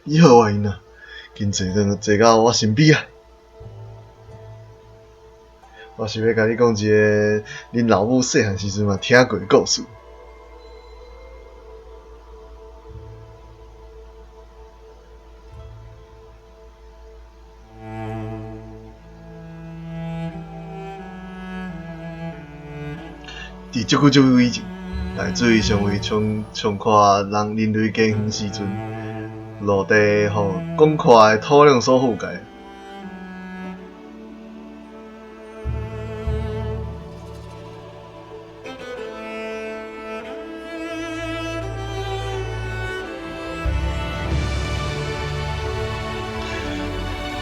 耶和華𪜶啊，緊坐轉坐到我身邊啊！我想欲共你講一个恁老母細漢時陣嘛聽過的故事。伫足久足久以前，大水尚未冲冲垮人人类家园时阵，陆地予广阔的土壤所覆盖。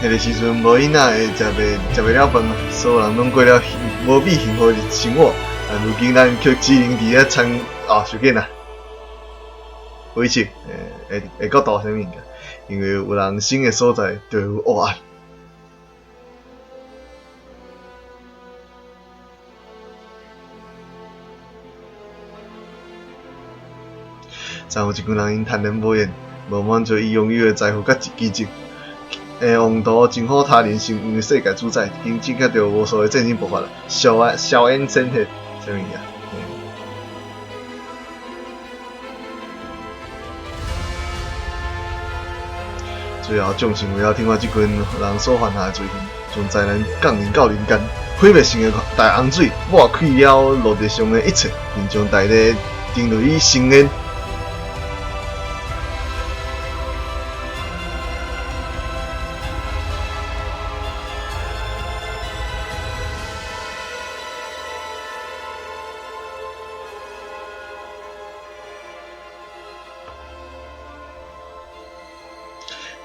彼个时阵，无囡仔会食袂食袂了饭，所有人攏过了无比幸福的生活。但如今，咱卻只能佇遐参啊，受緊啦，委屈，會會國度啥物件？因為有人生的所在，就有黑暗。曾有一群人，𪜶貪婪無厭，無滿足伊擁有的財富佮奇蹟。妄圖征服他人成為世界主宰，已經刺激著無數的戰爭爆發啦！硝煙硝煙鮮血，啥物件？最後，眾神為了懲罰這群人所犯下的罪行，將災難降臨到人間，毀滅性的大洪水抹開了陸地上的一切，並將大地沉入於深淵。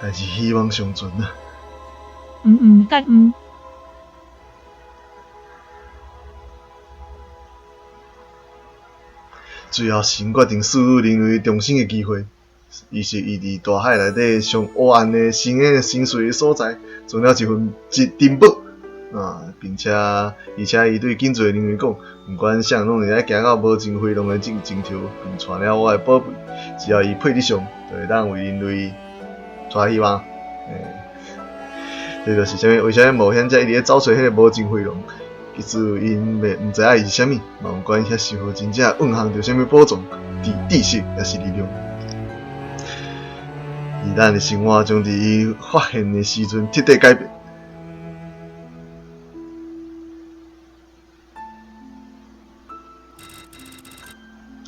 但是希望尚存啊！毋毋佮毋。最後，神決定賜予人類重生的機會。於是，伊佇大海內底上黑暗的深淵的深邃的所在，裝了一份一珍寶啊！並且，而且，伊對緊追的人類講：毋管啥人攏會使行到無盡迴廊的這個盡頭，並帶了我的寶貝，只要伊配得上，就會當為人類帶希望。這就是啥物？為啥物冒險者一直咧走揣彼个無盡迴廊？其實𪜶袂毋知影伊是啥物，嘛毋管遐是否真正蘊含著啥物寶藏、知知識，抑是力量。而咱的生活將佇伊發現的時陣徹底改變。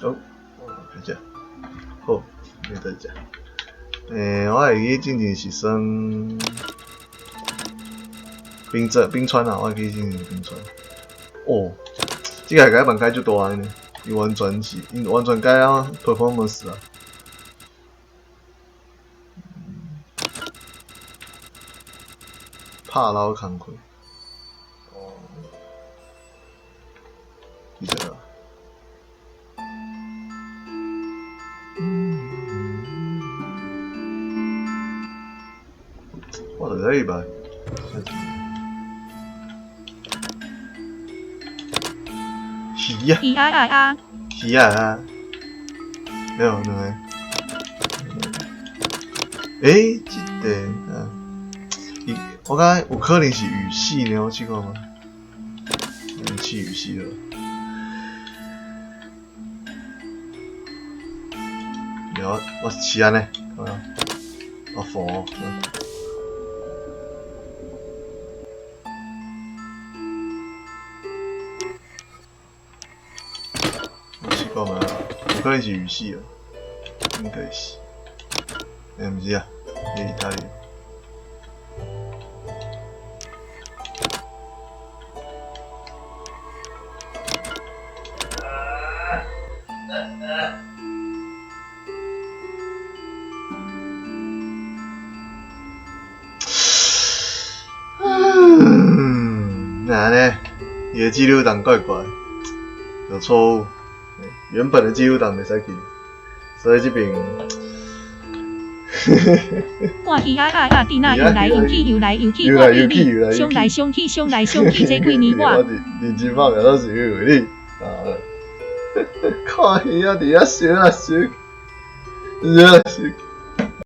好，開始。好，你在這。我會記進前是耍冰鎮冰川啊，我會記進前是冰川。哦，這个改版改足大的呢，伊完全是，伊完全改啊 performance 啊。拍老工課。哦，記得啦。我就這禮拜。魚啊！魚啊啊啊！魚啊啊！沒有兩个。欸，這个啊，伊我感覺有可能是雨系呢，我試看覓。試雨系了。我我試按呢，我佛。我試看覓，有可能是雨系啊，應該是。欸，毋是啊，欸，意大利。嗯，那呢？伊的記錄檔怪怪，有錯誤。原本的記錄檔袂使去，所以這邊。看魚啊啊啊！伫那游來游去，游來游去，我對你想來想去，想來想去，這幾年我。我認真拍拚，攏是因為你啊！看魚仔佇遐燒來燒去，燒來燒去。